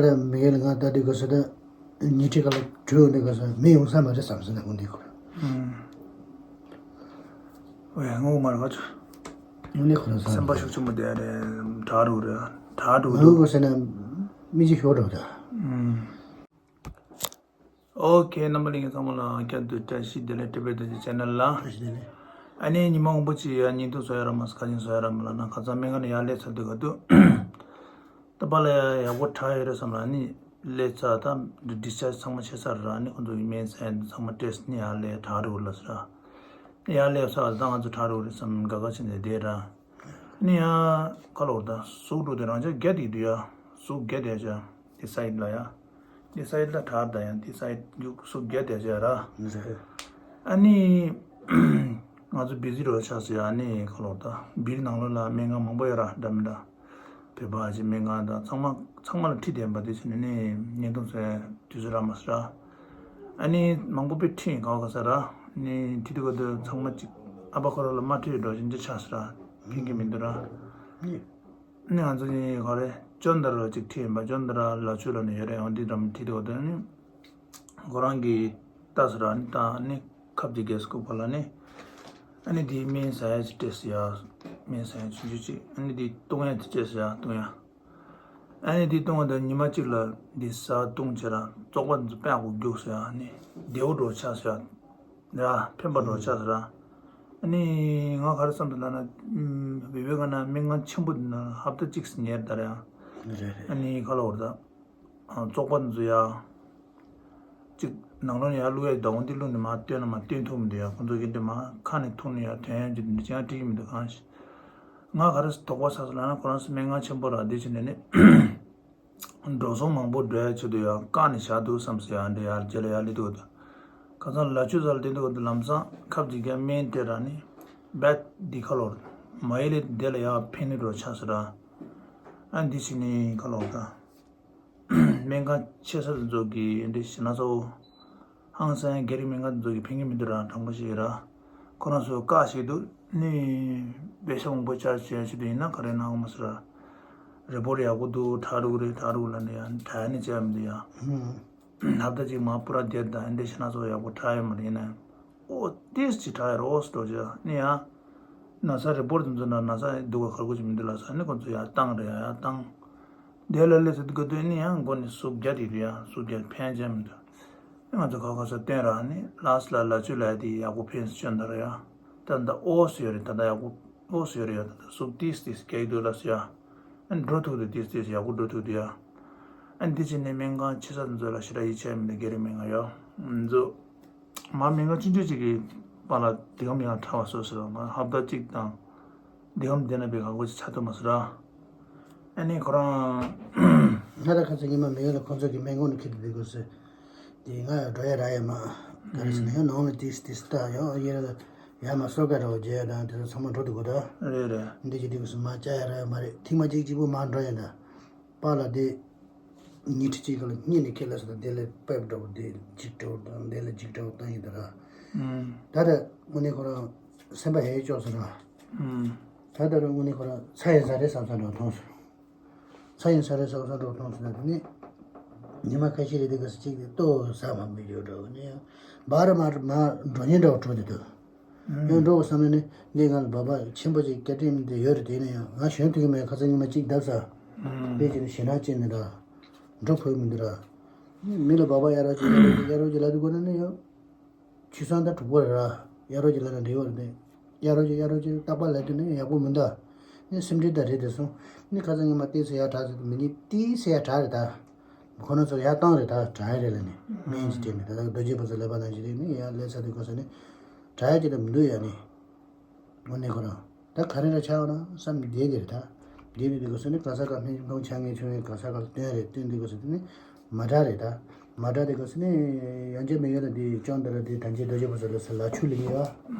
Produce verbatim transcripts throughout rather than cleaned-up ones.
ར་མི་ཡེ་ལ་ང་ད་དེ་ག་ས་ད་ཉི་ཁྲི་ག་ལ་གྲོས་འདི་ག་ས་མི་ཡོང་ས་མ་རེད་བསམ་སོང་ན་ཁོང་འདི་ཁོ་ར། ཨོ་ཡ་ངོ་མ་ར་ག་ཚོད། ཡོང་ནི་ཁོ་ར་ས་སེམས་པ་ཤུགས་ཆེན་པོ་དེ་རེད། དྲག་རུ་རེད། དྲག་རུ་ང་འདུག་ག་ས་ན་མི་གཅིག་ཤོར་འགྲོ་ད། ཨོ་ཁེ། རྣམ་པ་ལྷན་རྒྱས་ཚང་མ་ལ་བསྐྱར་དུ་བཀྲ་ཤིས་བདེ་ལེགས། ཊི་བེཊ་རྡོ་རྗེ་ཆེ་ནལ་ལ། བཀྲ་ཤིས་བདེ་ལེགས། ཨ་ནི་ཉི་མ་མང་པོ་ཅིག་ཡ་བརྙན་ཐུང་བཟོ་ཡ་རག་མ་སོང་། ཁ་ཅིག་བཟོ་ཡ་རག་མ་ལ་ན་ཁ་སང་སྨན་ཁང་ནས་ཡར་སླེབས་ཚར་དུས་ག་དུས། ད་པཱ་ལགས་ཡག་པོ་དྲག་ཡོད་རེད་བསམ་ལ་ནི་སླེབས་ཚར། ད་ཌིས་ཆར་ཇི་ཚང་མ་བྱས་ཚར་ར། ནི་ཁོང་ཚོ་ཡི་སྨན་ཟ་ཡ་འདི་ཚང་མ་སྤྲད་ནི་ཡར་སླེབས་དྲག་རེད་ལ་ཟེར་ར། ཡར་སླེབས་ཚར་ད་ང་ཚོ་དྲག་རེད་བསམ་དགའ་དགའ་བྱས་ནས་བསྡད་ར། ནི་ཡ་ཁ་ལོ་ད་ཟུག་འགྲོ་དེ་རང་ཅག་རྒྱ་དེ་དུས་ཡ་ཟུག་རྒྱ་དེ་ཅག་དེ་སའིཌ་ལ་ཡ། དེ་སའིཌ་ལ་དྲག་ད་ཡང་དེ་སའིཌ་རྒྱུག་ཟུག་རྒྱ་དེ་ཅག་ར། ཨ་ནི་ང་ཚོ་བི་ཟི་རོ་ཆགས་སོང་ཡ། ཨ་ནི་ཁ་ལོ་ད་བིར་ནང་ལོགས་ལ་སྨན་ཁང་མང་པོ་ཡོད་ར། འདྲ་མི་འདྲ་བོད་པ་ཅིག་སྨན་ཁང་དང་ཚང་མ་ཚང་མ་ལ་ཁྲིད་བསྡད་པ་དེ་ཚོ་ནི་ནི་བརྙན་ཐུང་བཟོ་ཡ་དུས་ཚོད་རག་མ་སོང་ར། ཨ་ནི་མང་པོ་དཔེ་ཁྲིད་ག་བ་ག་ས་ར། ནི་ཁྲིད་དུས་ག་དུས་ཚང་མ་ཅིག་ཨ་ཕ་ཁོ་ར་ལ་མ་ཁྲིད་འགྲོ་བཞིན་ཅིག་ཆགས་སོང་ར། ཕན་གྱི་མི་འདུག་ར། ནི་ང་ཚོ་ནི་ག་རེ་ཅོན་ད་ར་ཅིག་ཁྲིད་ཡིན་པ། ཅོན་ད་ར་ལ་ཆུ་ལ་ནི་ཡོད་རེད། འོ་འདི་འདྲ་མི་ཁྲིད་དུས་ག་དུས་ནི་ཁོ་རང་གིས་ལྟ་སོང་ར། ནི་ད་ནི་ཁབ་ཅིག་གེ་སི་ཁུག་པ་ལ་ནི་ཨ་ནི་དེའི་སྨན་ཟ་ཡ་ཅིག་སྤྲད་སོང་ཡ། སྨན་ཟ་ཡ་ཆུང་ཆུང་ཅིག་ཨ་ནི་དེ་བཏུང་ཡ་ཅིག་སྤྲད་སོང་ཡ། བཏུང་ཡ། ཨ་ནི་དེ་བཏུང་བ་དང་ཉི་མ་གཅིག་ལ་འདི་ཟ་བཏུང་བྱས་ར་བཙོག་པ་འདི་ཚོ་དཔེ་ཡག་པོ་རྒྱུགས་སོང་ཡ། ཨ་ནི་བདེ་བོ་འགྲོ་ཆགས་སོང་ཡ། ར་ཕན་པ་འགྲོ་ཆགས་སོང་ར། ཨ་ནི་ང་ག་རེ་བསམ་འདུག་ལབ་ན། ཨམ་བི་བེ་ཀ་ན་སྨན་ཁང་ཆེན་པོ་འདི་ན་ཧབ་ཏ་གཅིག་ཙམ་ཉལ་ད་ར་ཡ། རེད་རེད། ཨ་ནི་ཁ་ལོ་བར་ད། ཨ་བཙོག་པ་འདི་ཚོ་ཡ། གཅིག་ནང་ལོགས་ནས་ཡར་བླུག་ཡ་ད་འོང་། འདི་བླུགས་ནས་མར་བཏོན་ན་མར་བཏོན་ཐུབ་མི་འདུག་ཡ། ཁོང་ཚོ་གིས་འདི་མར་ཁ་ནས་འཐུང་ནས་ཡར་ཐོན་ཡ་འདི་འདི་ཅང་འགྲིག་གི་མི་འདུག་གང་ཞིག་ང་ག་རེ་དོགས་པ་ཟ་སོང་ལབ་ན་ཁོ་རང་ཚོ་སྨན་ཁང་ཆེན་པོ་ར་འདི་བྱས་ནས་ནི། འགྲོ་སོང་མང་པོ་འགྲོ་ཡ་ཆེད་དུ་ཡང་བཀག་ནས་བཞག་འདུག་བསམ་སོང་ཡ། འདི་ཡར་རྗེས་ལ་ཡར་སླེབས་དུས་ཁ་སང་ལ་ཆུ་ཟ་ལ་བསྡད་དུས་ལམ་སང་ཁབ་ཅིག་རྒྱག་སྨན་སྟེར་ར་ནི་བད་འདི་ཁ་ལོར་མ་ཡེ་ལེ་དེ་ལ་ཡར་ཕན་ནི་འགྲོ་ཆགས་སོང་ར། ཨ་འདི་ཕྱིན་ནི་ཁ་ལོར་ད། སྨན་ཁང་ཆེ་ས་དེ་ཚོ་གི་འདི་ཞེ་ན་ཚོ། ཧང་སང་ཡ་སྒེར་སྨན་ཁང་དེ་ཚོ་གི་ཕན་གྱི་མི་འདུག་ར། དྲང་པོ་ཞིག་ར། ཁོ་རང་ཚོ་བཀག་ཞིག་འདུག་ནི། པེ་ཤ་མང་པོ་ཅར་བྱས་ཆེད་དུ་ཡིན་ན་ག་རེ་གནང་གི་མ་སོང་ར། རི་པོར་ཡག་པོ་འདུག་དྲག་རུག་རེད་དྲག་རུག་ལབ་ནས་ཡང་དྲག་ནི་བྱས་མི་འདུག་ཡ། ཧབ་ཏ་གཅིག་མ་པུ་ར་དེར་དང་འདི་ཞེ་ན་ཚོ་ཡག་པོ་དྲག་ཡོད་མ་རེད། ཡིན་ན་ཡང་། ཨོ་ཏིས་ཅི་དྲག་ཡོད་རོ་སྟོ་ཅི་ནི་ཡ། ན་ཚ་རི་པོར་དུ་འཛུལ་ན་ན་ཚ་འདུག་ག་ཁར་གུ་ཅི་མི་འདུག་ལ་ས་ནི་ཁོ་ཚོ་ཡ་བཏང་རེད་ཡ་ཡ་བཏང་། དེ་ལ་ལས་ཚོད་ག་དུས་ནི་ཡང་མགོ་ནི་སུབ་རྒྱ་དེ་དུ་ཡ་སུབ་རྒྱ་ཕན་ཅན་མི་འདུག་ང་ཚོ་ཁ་ཁ་ས་སྟོན་ར་ནི་ལགས་ལ་ལ་ཆུ་ལ་དེ་ཡག་པོ་ཕན་སུ་ཅོན་ད་ར་ཡ། ད་ད་ཨོ་སུ་ཡོད་རེད། ད་ད་ཡག་པོ་ཨོ་སུ་ཡོད་རེད་ཡ། ད་ད་སུབ་ཏིས་ཏིས་སྐྱེ་འདུག་ལ་སུ་ཡ། ཨ་ནི་འགྲོ་ཐུབ་དུ་ཏིས་ཏིས་ཡག་པོ་འགྲོ་ཐུབ་དུ་ཡ། ཨ་ནི་འདི་ཕྱིན་ནས་སྨན་ཁང་ཆེ་ས་དེ་ཚོ་ལ་ཞེ་དྲག་ཡིད་ཆེས་མི་འདུག་སྒེར་སྨན་ཁང་ཡ། ཚོ། མ་སྨན་ཁང་ཆུང་ཆུང་ཅིག་གི་པཱ་ལགས་འདི་གམ་ཡང་དྲག་པ་བཟོས་ཟེར་བ། ང་ཧབ་ཏ་གཅིག་དང་འདི་གམ་བསྡད་ན་པའི་གང་གོ་ཅིག་ཆགས་ཐུབ་མ་སོང་ར། ཨ་ནི་ཁོ་རང་ང་ད་ཁ་སང་ཉི་མ་མེད་ལ་ཁོང་ཚོ་གི་སྨན་ཁང་ནས་ཁྱེར་ཏེ་འདི་དགོས་ཟེར། དེ་ང་འགྲོ་ཡ་རག་ཡ་མ། ག་རེ་ཟེར་ན་ཡང་ནང་ལ་ཏིས་ཏིས་ལྟ་ཡང་ཡ་ཡ་མ་སོ་ག་རོ་རྒྱས་དང་དེ་ཚོ་ཚང་མ་འགྲོ་འདུག་གོ་ད། རེད་རེད། འདི་གི་འདི་དགོས་ཟེར་མ་བཅའ་ཡ་རག་ཡ་མ་རེད། ཐེངས་མ་གཅིག་གཅིག་པོ་མ་འགྲོ་ཡ་ད། པཱ་ལགས་དེ་ཉི་ཁྲི་གཅིག་ལ་གཉིས་ནས་ཁྱེར་ལ་སོང་། དེ་ལ་པེབ་འདྲ་བོ་དེ་འཇིགས་འདྲ་བོ་དང་དེ་ལ་འཇིགས་འདྲ་བོ་བཏང་ཡིན་ད་ར། ཨུམ། ད་ལྟ་དངོས་གནས་ཁོ་རང་སེམས་པ་ཧེ་ཅོག་སོང་ར། ཨུམ། ད་ལྟ་དངོས་གནས་ཁོ་རང་ཚ་ཡིན་ས་རེད་བསམ་ས་འདྲ་བོ་མཐོང་སོང་། ཚ་ཡིན་ས་རེད་བསམ་ས་འདྲ་བོ་མཐོང་སོང་། ད་དེ་ནས་ཉི་མ་ཁ་ཤས་རེ་དེ་ག་ས་གཅིག་དེ་ལྟོ་ཟ་མ་མི་འཇོག་འདྲ་བོ་ནས་ཡང་བར་མར་མར་འགྲོ་ཉེན་འདྲ་བོ་འགྲོ་དེ་འདུག་ཡང་འགྲོ་བསམ་ནས་འདི་ང་ལ་བ་བ་ཆེན་པོ་ཅིག་སྐད་འཕྲིན་མི་དེ་ཡོད་རེད། དེ་ནས་ཡང་ང་གཞོན་དུས་མེད་ཁ་ཚ་ཉི་མ་གཅིག་བརྡབ་ས། དཔེ་ཅིག་ནས་ཞེད་སྣང་སྐྱེས་ནས་ད་འགྲོ་ཕོད་མི་འདུག་ར། མི་ལ་བ་བ་གཡར་རོགས་ཅིག་གཡར་རོགས་ཅིག་གཡར་རོགས་ཅིག་ལབ་དུས་གོ་ན་ནི་ཡང་། ཆུ་སྲང་ད་དྲུག་པ་རེད་ར། གཡར་རོགས་ཅིག་ལབ་ན་འགྲིག་པ་རེད་དེ། གཡར་རོགས་ཅིག་གཡར་རོགས་ཅིག་རྟག་པར་ལབ་དུས་ནི་ཡག་པོ་མི་འདུག་ནི་སེམས་ཁྲལ་ད་རེད་དེ་སོང་། ནི་ཁ་ཚ་ཉི་མ་ཏོག་ཙམ་ཡག་དྲག་ཟེར་དུས་མི་ཉིད་ཏོག་ཙམ་ཡག་དྲག་རེད་ད། ཁོ་རང་ཚོར་ཡར་བཏང་རེད་ད། དྲག་ཡ་རེད་ལ་ནི། སྨན་གྱི་སྤྲད་ནས་ད་ལྟ་རྡོ་རྗེ་པ་ཚོ་ལས་པ་ནང་བཞིན་རེད། ནི་ཡར་ལས་ཚར་དུས་ག་ས་ནི། དྲག་ཡ་ཅིག་ད་མི་འདུག་ཡ་ནི། དངོས་གནས་ཁོ་རང་། ད་ག་རེ་ར་ཆགས་ན་བསམ་བསྡད་ཀྱི་རེད་ད། བསྡད་དུས་དེ་ག་ས་ནི་ག་ས་ག་སྨན་ཁང་ཆ་ངེས་ཆུང་ངེས་ག་ས་ག་ལ་སྟོན་རེད། སྟོན་དུས་ག་ས་དེ་ནི་མ་དྲག་རེད་ད། མ་དྲག་དེ་ག་ས་ནི་ཡང་ཅི་མི་ཡོད་ན་དེ་ཅོང་དེ་ར་དེ་ད་ཅི་རྡོ་རྗེ་པ་ཚོ་ལ་ས་ལ་ཆུ་ལི་ངེས་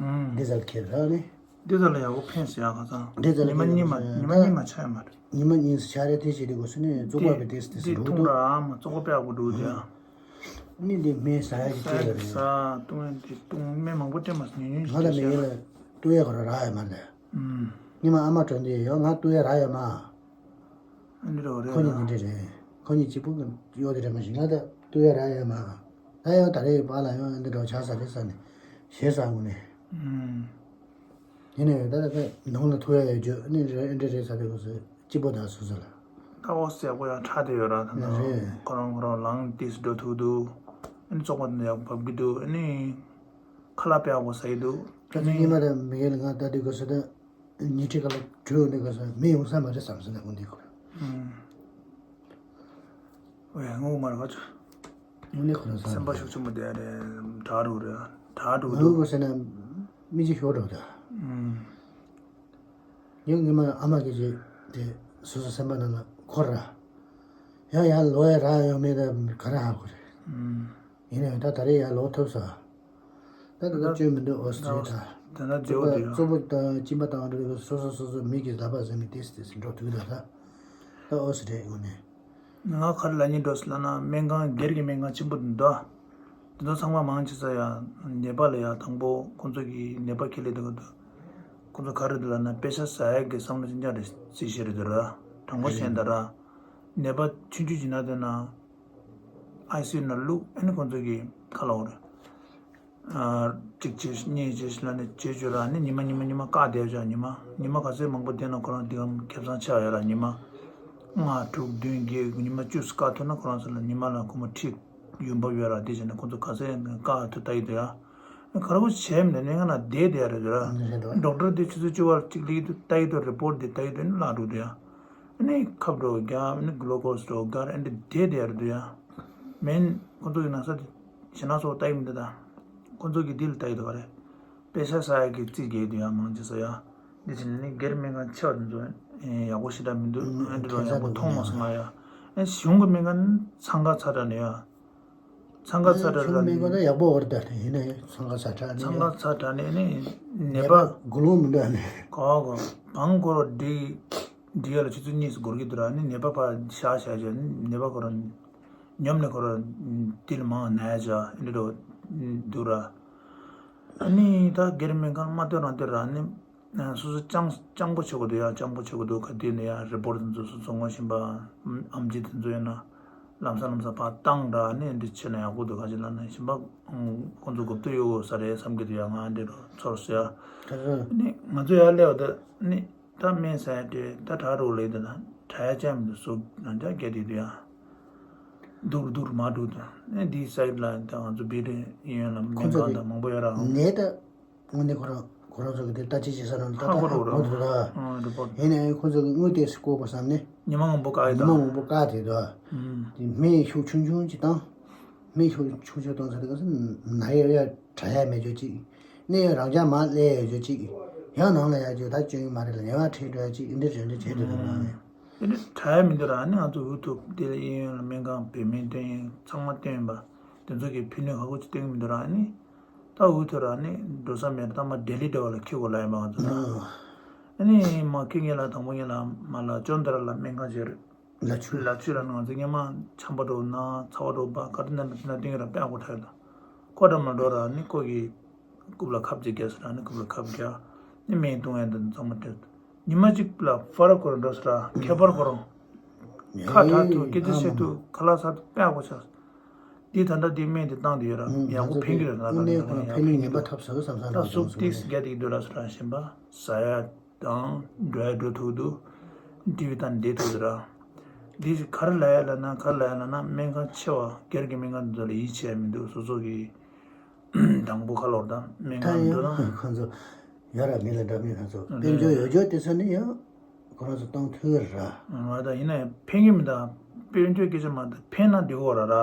བ། འདི་ཚ་ལ་ཁྱེར་ར་ནི། འདི་ཚ་ལ་ཡག་པོ་ཕན་སོང་ཡ། ཁ་སང་འདི་ཚ་ལ་ཉི་མ་ཁྱེར་གཉིས་མ་ཉི་མ་གཉིས་མ་ཆགས་ཡ་མ་རེད། ཉི་མ་གཉིས་སུ་ཆགས་རེད། དེ་བྱས་དུས་ག་ས་ནི་བཙོག་པ་བི་དེ་དེ་འདི་འགྲོ་འཐུང་འདུག་ར་མ་བཙོག་པ་དཔེ་ཡག་པོ་འགྲོ་དེ་ཡ། ནི་འདི་སྨན་ཟ་ཡ་ཅིག་ཟ་སྤྲད་ཡ་རེད། ཟ་བཏུང་ཡ་འདི་བཏུང་སྨན་མང་པོ་སྤྲད་མ་སོང་། ཉུང་ཉུང་ང་ལ་མི་ཡིན་ལ་བཏུང་ཡ་ཁོ་ར་རག་ཡ་མ་རེད། ཉི་མ་ཨ་མ་དྲོན་འདི་ཡོད་ང་བཏུང་ཡ་རག་ཡ་མ། ཨ་འདི་རོ་རེད། ཁོ་གཉིས་འདི་འདྲ་རེད། ཁོ་གཉིས་གཅིག་པུ་གཡོག་དེ་རེད་མ་གཞི་ང་ད་ལྟོས་ཡ་རག་ཡོད་མ། ད་ཡང་ད་རེས་པཱ་ལགས་ཡང་འདི་འདྲ་ཆགས་ས་རེད་ཟེར་ནས་ཞེད་ས་ངུ་ནས། ཨུམ། ཡིན་ནའི་ད་ལྟ་ནང་ལ་ཐུག་ཡ་ཡོད་རྒྱུ་ནི་རེད། ཨེ་འདྲ་རེད་ཟེར་བའི་སྐབས་སུ་སྐྱིད་པོ་དང་སོ་སོ་ལ། ད་ཨོ་སི་ཡག་པོ་ཡང་ཁྲག་དེ་ཡོད་ར། ད་ནི་རེད། ཁོ་རང་ཁོ་རང་ལངས་ཏིས་འགྲོ་ཐུབ་འདུག་ཨ་ནི་བཙོག་པ་འདི་ཡག་པོ་བབས་ཀྱི་འདུག་ཨ་ནི་ཁ་ལག་དཔེ་ཡག་པོ་ཟ་ཡི་འདུག་ད་ཨ་ནི་ཉི་མ་དང་མི་ཡུལ་ང་ད་དུས་སྐབས་སུ་ད་ཉི་ཁྲི་ཁ་ལ་བྲོས་འདུག་སྐབས་སུ་མི་ཡོང་ས་མ་རེད་བསམ་སོང་ད་ཁོང་འདི་ཁོ་ར། ཨུམ། ཝེ་ངོ་མ་རེད་བ་ཅོ། དངོས་གནས་ཁོ་རང་སེམས་པ་ཤུགས་ཆེན་པོ་དེ་རེད། དྲག་རུ་རེད། དྲག་རུ་འདུག་ངོ་ཟེར་ན་མི་གཅིག་ཤོར་འགྲོ་ད། ཨུམ། ཡང་ངེད་མ་ཨ་མ་སྐད་ཆ་དེ་སོ་སོ་སེམས་པ་ནང་ལ་འཁོར་ར། ཡང་ཡང་ལོག་ཡ་རག་ཡོད་མེད་ད་ག་རེ་ཧ་གོ་རེད། ཨུམ། ཡིན་ནའང་ད་ད་རེས་ཡར་ལོག་ཐུབ་ས། ད་ད་ད་ད་སྐྱོན་མི་འདུག་ཨོ་སི་ད་ཀྲི་ད་ད་ད་བརྗེ་བོ་དེ་ཡོད། གཙོ་བོ་དང་གཅིན་པ་བཏང་འགྲོ་གི་སོ་སོ་སོ་སོ་མི་གི་ལབ་པ་ཟེར་ནས་ཏེས་ཏེས་འགྲོ་ཐུབ་ད་ད་ད་ཨོ་སི་རེད་དངོས་གནས། ང་ག་རེ་ལབ་སྙིང་འདོད་སོང་ལབ་ན་སྨན་ཁང་སྒེར་གྱི་སྨན་ཁང་ཆེན་པོ་འདི་འདུག་དེ་ཚོ་ཚང་མ་མང་ཆེ་ས་ཡ་ནད་པ་ལ་ཡ་དང་པོ་ཁོང་ཚོ་གི་ནད་པ་ཁས་ལེན་འདུག་གི་འདུག་ཁོང་ཚོ་ག་རེ་འདུག་ལབ་ན་པེ་ས་ཟ་ཡ་གི་བསམ་བློ་ཅི་འདྲ་རེད་རྩིས་བཤད་རེད་འདུག་ར། དྲང་པོ་བཤད་ད་ར། ནད་པ་ཆུང་ཆུང་ཅིག་ན་དེ་ན་ཨའི་སི་ཡུ་ནང་བླུགས། ཨ་ནི་ཁོང་ཚོ་གི་ཁ་ལ་འོ་རེད། ཨ་གཅིག་བྱས་གཉིས་བྱས་ལབ་ནས་བྱེད་བཅུག་ར། ཨ་ནི་ཉི་མ་ཉི་མ་ཉི་མ་བཀག་བསྡད་བཞག་ཉི་མ་ཉི་མ་ག་ཚོད་མང་པོ་བསྡད་ན་ཁོ་རང་འདི་གམ་ཁེ་བཟང་ཆགས་ཡོད་ར། ཉི་མ་ལྔ་དྲུག་བདུན་བརྒྱད་ཉི་མ་བཅུ་ཙམ་བཀག་ཐུབ་ན་ཁོ་རང་ཚོ་ལ་ཉི་མ་ལ་སྒོར་མོ་ཁྲི་ཡོང་འབབ་ཡོད་ར། དེ་བྱས་ན་ཁོ་ཚོ་ག་ཚོད་བཀག་ཐུབ་ལྟ་ཡི་འདུག་ཡ། ག་རེ་བྱས་མིན་ནས་ང་ན་བསྡད་བསྡད་ཡ་རེད་འདུག་ར། རེད་འདུག་ཌོག་ཊར་དེ་ཆུ་ཚོད་བཅུ་པ་གཅིག་སླེབས་ཀྱི་འདུག་ལྟ་ཡི་འདུག་རི་པོར་ཊ་དེ་ལྟ་ཡི་འདུག་ཨ་ནི་བརླག་འགྲོ་འདུག་ཡ། ཨ་ནི་ཁབ་འགྲོ་རྒྱག་ཨ་ནི་གློ་ཀོ་སི་འགྲོ་རྒྱག་ཨ་ནི་བསྡད་བསྡད་ཡ་རེད་འདུག་ཡ། མིན་ཁོ་ཚོ་གི་ན་ཚ་དེ་ཞེ་ན་སོགས་ལྟ་ཡི་མི་འདུག་ད། ཁོ་ཚོ་གི་དེ་ལ་ལྟ་ཡི་འདུག་ག་རེད། པེ་ས་ཟ་ཡ་གི་རྩིས་རྒྱག་གི་འདུག་ཡ་མང་ཆེ་ས་ཡ། འདི་བྱས་ནས་ནི་སྒེར་སྨན་ཁང་ཆེ་བ་དེ་ཚོ་ཡག་པོ་ཞེ་དྲག་མི་འདུག་ཨ་ནི་འདི་རོ་ཡག་པོ་མཐོང་མ་སོང་ང་ཡ། ཨ་ནི་གཞུང་གི་སྨན་ཁང་ཚང་ཁ་ཚ་དྲགས་ནས་ཡ། འཚང་ཁ་ཚ་དྲགས་ལ་ནི་ཡག་པོ་བར་དུ་ཡིན་ནའི་འཚང་ཁ་ཚ་དྲགས་ནི་འཚང་ཁ་ཚ་དྲགས་ནས་ནི་ནད་པ་དགུ་ལོང་མི་འདུག་ནི་གོ་གོ་བང་གོ་རོ་འདི་འདི་ཡ་ལ་ཆུ་ཚོད་གཉིས་སུ་འགོར་གི་འདུག་ར། ནི་ནད་པ་ཕར་བཞག་བཞག་བཞག་ནི་ནད་པ་ཁོ་ར་ཉོམ་ནས་ཁོ་ར་དེ་ལ་མང་ན་ཡ་བྱ་འདི་འདྲ་འདུག་ར། ནི་ད་སྒེར་སྨན་ཁང་མ་སྟོན་རང་སྟོན་ར་ནི། སོ་སོ་སྤྱང་སྤྱང་པོ་བྱེད་དགོས་འདུག་ཡ། སྤྱང་པོ་བྱེད་དགོས་འདུག་ག་དུས་ནས་ཡ་རི་པོར་ཊ་དེ་ཚོ་སོ་སོ་ངོ་ཤེས་པ་ཨམ་ཆི་དེ་ཚོ་ཡིན་ན་ལམ་སང་ལམ་སང་ཕར་བཏང་ར་ནས་འདི་བྱས་ན་ཡག་པོ་འདུག་ག་ཅི་ལབ་ན་ཞིམ་པ་ཁོང་ཚོ་སྒུག་ཏུ་ཡོད་ས་རེད་བསམ་གྱི་འདུག་ཡ། ང་འདི་རུ་ཚོར་སོང་ཡ། ནི་ང་ཚོ་ཡར་སླེབས་པ་དེ་ནི་ད་སྨན་ཟ་ཡ་དེ་ད་དྲག་རུ་ལེགས་དེ་ན་དྲག་ཡ་ཅན་མི་འདུག་སུབ་ན་འཇག་རྒྱ་དེ་འདུག་ཡ། སྡུག་རུ་སྡུག་རུ་མ་འགྲོ་དུ་ནི་འདིའི་སའིཌ་ལ་ད་ང་ཚོ་བི་རི་ཡིན་ཡོད་ལ་སྨན་ཁང་དང་མང་པོ་ཡོད་ར། ནད་ད། དངོས་གནས་ཁོ་རང་ཁོ་རང་ཚོ་གི་དེ་ལྟ་ཅི་བྱེད་ས་རང་ལྟ་ཧ་གོ་ད་རོགས་ཧ་གོ་རོགས་འདུག་ར། ཨང་རི་པོར་ཊ། ཡིན་ནའི་ཁོ་ཚོ་གི་དངོས་དེ་སུ་བཀོད་པ་བསམ་ནས་ཉི་མ་མང་པོ་བཀག་ཡོད་ཉི་མ་ད། མང་པོ་བཀག་དེ་ད། ཨུམ། དེ་སྨན་ཤུགས་ཆུང་ཆུང་ཅིག་བཏང་། སྨན་ཤུགས་ཆུང་ཆུང་བཏང་ས་དེ་ག་ས་ན་ཡ་ཡ་དྲག་ཡ་མེད་རྒྱུ་ཅིག་ནད་རང་འཇགས་མར་སླེབས་ཡོད་རྒྱུ་ཅིག་ཡང་ནང་ལ་ཡར་རྒྱུ་ད་སྐྱོན་མ་རེད་ལ་ཉེ་བ་ཁྲིད་འགྲོ་ཡ་ཅིག་འདི་འདྲ་འདྲ་བྱེད་འདུག་ད་ནང་ནས། དེ་འདྲ་དྲག་ཡ་མི་འདུག་ར། ཨ་ནི་ང་ཚོ་འུ་ཐུག་དེ་ལ་གཡས་གཡོན་ལ་སྨན་ཁང་བོད་སྨན་སྟོན་ཡ་ཚང་མ་སྟོན་པ་དེ་ཚོ་གི་ཕན་ནུས་ཧ་གོ་ཅིག་སྟོན་གི་མི་འདུག་ར། ཨ་ནི། ད་འུ་ཐུག་ར་ནི་འགྲོ་ས་མེད་ར། ད་མ་ལྡི་ལི་འདྲ་བ་ལ་འཁྱེར་དགོས་ལབ་ཡིན་པ་ང་ཚོ་ད། ཨ་ནི་མ་འཁྱེར་ངེས་ལ་དང་པོ་ངེས་ལ་མ་ལ་ཅོན་ཏ་ར་ལ་སྨན་ཁང་བྱས་རེད། ལ་ཆུ། ལ་ཆུ་ལ་ནི་ང་ཚོ་སྔས་མ་ཆམ་པ་འགྲོ་ན་ཚ་བ་འགྲོ་པ་ག་རེ་ན་ན་དེ་ན་དེང་ར་དཔེ་ཨ་ཁོ་ཐག་ད། ཁོ་འགྲམ་ལ་འགྲོ་ར་ནི་ཁོ་གི་རྐུབ་ལ་ཁབ་ཅིག་རྒྱག་ཟེར་ར་ནི་རྐུབ་ལ་ཁབ་རྒྱག་ནི་སྨན་བཏུང་ཡ་འདི་ཚང་མ་སྤྲད། ཉི་མ་གཅིག་ལ་ཕ་ར་ཁོ་རང་འགྲོ་ཟེར་ར་ཁྱད་པར་ཁོ་རང་། ཁ་གྲག་ཐུབ་སྐད་ཆ་བཤད་ཐུབ་ཁ་ལག་ཟ་ཐུབ་དཔེ་ཨ་ཁོ་ཆགས། འདི་ད་ལྟ་འདི་སྨན་འདི་བཏང་དུ་ཡོད་ར། ཡག་པོ་ཕན་གི་རེད་ན་ད་ནི་ཡག་པོ་ཕན་གི་རེད། ད་སུབ་ཏིག་རྒྱ་དེ་འདུག་ར་ཟེར་ར་ཞིམ་པ་ཟ་ཡ་དང་འགྲོ་ཡ་འགྲོ་ཐུབ་འདུག་འདི་གར་ལ་ཡ་ལ་ན་གར་ལ་ཡ་ལ་ན་སྨན་ཁང་ཆེ་བ་སྒེར་གྱི་སྨན་ཁང་འདི་ཚོ་ལ་ཡིད་ཆེས་ཡ་མི་འདུག་སོ་སོ་གི་དང་པོ་ཁ་ལོར་དང་སྨན་ད་ཁང་འགྲོ་ཡང་ན་ཁོང་ཚོ་ཡོད་ར་མི་ལ་འདྲ་མི་ཁོང་ཚོ་དཔལ་འབྱོར་ཡོད་རྒྱུ་དེ་ཚོ་ནི་ཡང་ཁོ་རང་ཚོ་གཏོང་ཐུབ་ཀྱི་རེད་ར། ང་ད་ཡིན་ན་ཡང་ཕན་གྱི་མི་འདུག་དཔལ་འབྱོར་སྐད་ཆ་མ་འདུག་ཕན་ན་འགྲིག་གོ་ར་ར།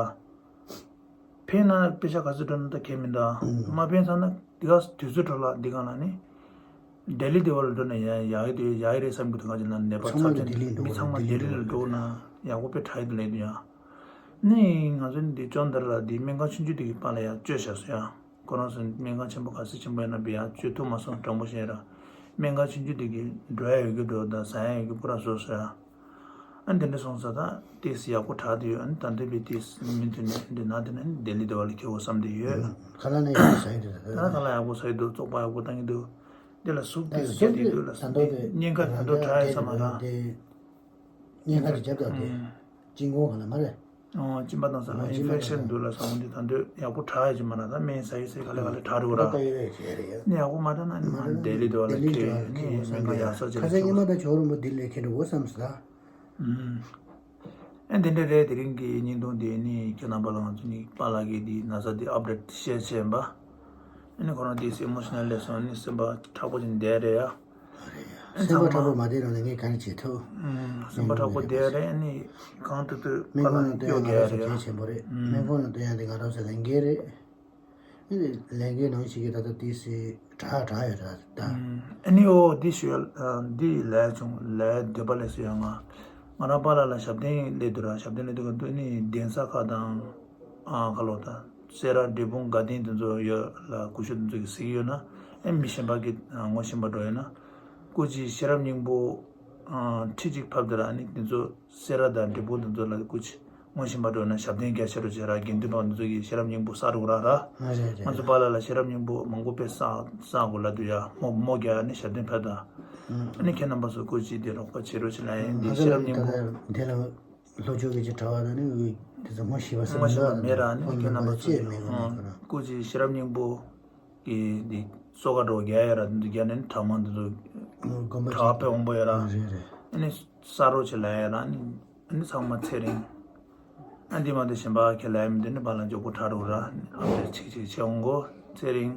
ཕན་ན་པེ་ཤ་ག་ཚོད་འགྲོ་ན་ད་གལ་མི་འདུག་ཨ། ཨུམ། མ་ཕན་ཚར་ན་འདི་ག་དུས་ཚོད་འགྲོ་ལ་འདི་ག་ལ་ནི། ལྡི་ལི་འདི་བ་ལ་འགྲོ་ན་ཡ་ཡག་གི་འདུག་ཡག་གི་རེད་བསམ་གི་འདུག་ང་ཚོ་ན་ནད་པ་ཚང་མ་ཚབས་ཆེན་ལྡི་ལི་འགྲོ་མི་ཚང་མ་ལྡི་ལི་ལ་འགྲོ་ན་ཡག་པོ་དཔེ་དྲག་གི་འདུག་ལབ་འདུག་ཡ། ནི་ང་ཚོ་ནི་འདི་ཅོན་ཏ་ར་ལ་འདི་སྨན་ཁང་ཆུང་ཆུང་འདི་གི་པ་ལ་ཡ་བཅོས་བཞག་སོང་ཡ། ཁོ་རང་ཚོ་སྨན་ཁང་ཆེན་པོ་ག་ཚོད་ཆེན་པོ་ཡིན་ན་བི་ཡ་བཅོས་ཐུབ་མ་སོང་དྲང་པོ་བཤད་ར། སྨན་ཁང་ཆུང་ཆུང་འདི་གི་འགྲོ་ཡ་ཡོད་རྒྱུ་འགྲོ་དང་ཟ་ཡ་ཡོད་རྒྱུ་པུ་ར་བཟོ་སོང་ཡ། ཨ་འདི་འདྲ་སོང་ཙང་ད་ཏིས་ཡག་པོ་དྲག་དུ་ཡོད། ཨ་ནི་ད་འདི་བི་ཏིས་མི་འདི་ནས་འདི་ན་འདི་ནས་ལྡི་ལི་འདི་བ་ལ་ཁྱེར་འོ་བསམ་དུ་ཡོད། ཁ་ལག་ནས་ཡག་པོ་ཟ་ཡི་འདུག་ད་ཁ་ལག་ཡག་པོ་ཟ་ཡི་འདུག་བཙོག་པ་ཡག་པོ་བཏང་གི་འདུག་འདི་ལ་ཟུག་ཏིས་རྒྱབ་དེ་འདུག་ལ་ཟུག་དེ་བརྙན་ཁ་ད་དུང་དྲག་ཡ་ས་མ་ར། བརྙན་ཁ་དེ་རྒྱབ་དང་དེ། ཨུམ། གཅིན་གོང་ག་ལ་མ་རེད། ཨོ་གཅིན་པ་དང་ཟ་ལ་ཨིན་ཕེག་ཤན་འདུག་ལ་ཟ་འོང་དུས་ད་འདོད་ཡག་པོ་དྲག་ཡ་ཅིག་མ་ན་ད་སྨན་ཟ་ཡི་ཟེར་ག་ལེ་ག་ལེ་དྲག་རེད་བ་ར། ནི་ཡག་པོ་མ་དྲག་ན་ནི་མ་ལྡི་ལི་འདུག་ལ་ཁེ་ནི་སྨན་ཁང་ཡག་ས་ཅིག་ཁ་ལ་སང་ཉི་མ་ད་ཇོ་རུ་མོ་ལྡི་ལི་ཁེ་འགྲོ་འོ་བསམ་སོང་ད། ཨེ་དེ་འདྲ་རེད། དེ་རིང་གི་བརྙན་ཐུང་དེ་ནི་ཁྱེད་རྣམ་པ་ལ་ང་ཚོ་ནི་པཱ་ལགས་ཀྱི་དེ་ན་ཚ་དེ་ཨབ་ཌེཊ་ཤེར་བྱས་པ། ཨ་ནི་ཁོ་རང་དེ་ཨི་མོ་ཤི་ནལ་ལས་སོང་ནི་སེམས་པ་མཁྲེགས་པོ་ཅིག་བསྡད་རེད་ཡ། སེམས་པ་མཁྲེགས་པོ་མ་བསྡད་རུང་ནི་ངས་ག་རེ་བྱེད་ཐུབ། སེམས་པ་མཁྲེགས་པོ་བསྡད་རེད། ཨ་ནི་གང་ཐུབ་ཐུབ་སྨན་ཁང་ནང་སྟོན་ཡ་ང་རང་ཚོ་གལ་ཆེན་པོ་རེད། སྨན་ཁང་ནང་སྟོན་ཡ་དེ་ང་རང་ཚོ་ལས་འགན་རེད། ཨ་ནི་ལས་འགན་ནང་ཞིག་གི་ད་ལྟ་ཏི་སི་དྲག་དྲག་ཡོད་ར་ད། ཨ་ནི་ཨོ་འདི་ཞུ་ཡ་འདི་ལས་བྱུང་ལས་འདོད་པ་ལས་སུ་ཡ་ང་ང་རང་པཱ་ལགས་ལ་ཞབས་བརྟན་སླེབས་འདུག་ར། ཞབས་བརྟན་སླེབས་འདུག་ག་འདུག་ནི་གདན་ས་ཁག་དང་ཨ་ཁ་ལོ་ད་སེ་ར་འབྲས་སྤུངས་དགའ་ལྡན་དེ་ཚོ་ཡོད་ལ་སྐུ་ཞབས་དེ་ཚོ་གི་གཟིགས་ཡོད་ན་ཨེ་མི་གཞན་པ་གི་ངོ་ཤེས་པ་འགྲོ་ཡོད་ན་སྐུ་མཁྱེན་ཤེས་རབ་སྙིང་པོ་ཁྲི་གཅིག་ཕབ་འདུག་ར། ཨ་ནི་དེ་ཚོ། སེ་ར་དང་འབྲས་སྤུངས་དེ་ཚོ་ལ་སྐུ་མཁྱེན་ངོ་ཤེས་པ་འགྲོ་ན་ཞབས་བརྟན་རྒྱ་ཆེ་རུ་བྱེད་ར། དགེ་འདུན་པ་དེ་ཚོ་གིས་ཤེས་རབ་སྙིང་པོ་བསགས་རུ་ར་ར། ང་ཚོ་པཱ་ལགས་ལ་ཤེས་རབ་སྙིང་པོ་མང་པོ་དཔེ་བསགས་བསགས་དགོས་ལབ་འདུག་ཡ། མོ་མོ་རྒྱ་ནི་ཞབས་བརྟན་ཕེབས་དང་། ཨ་ནི་ཁྱེད་རྣམ་པ་ཚོ་སྐུ་མཁྱེན་དེ་རོགས་པ་བྱེད་རོགས་བྱེད་ལ་ཡིན། འདི་ཤེས་རབ་སྙིང་པོ་དེ་ལ་ལྷོ་ཕྱོགས་ཀྱི་ཅི་གྲྭ་བ་དང་ནི་དེ་ཚོ་ངོ་ཤེས་པ་ངོ་ཤེས་པ་མེད་ར། ཨ་ནི་ཁྱེད་རྣམ་པ་ཚོ་སྐུ་མཁྱེན་ཤེས་རབ་སྙིང་པོ། གི་འདི་གསོལ་ཁ་འགྲོ་རྒྱ་ཡ་ར། འདི་རྒྱ་ནས་གྲྭ་མང་འདི་ཚོ་དགོན་པ་གྲྭ་དཔེ་དབང་པོ་ཡ་ར། རེད་རེད། ཨ་ནི་ས་རོ་ཆེ་ལ་ཡ་ར། ཨ་ནི་ཨ་ནི་ཚང་མ་ཚེ་རིང་། ཨ་འདི་མ་འདི་གཞན་པ་ཁྱེད་ལ་ཡ་མི་འདི་ནི་པཱ་ལགས་མགྱོགས་པོ་དྲག་རུ་ར། ཨ་འདི་ཆིག་ཆིག་ཆེ་འོང་གོ། ཚེ་རིང་།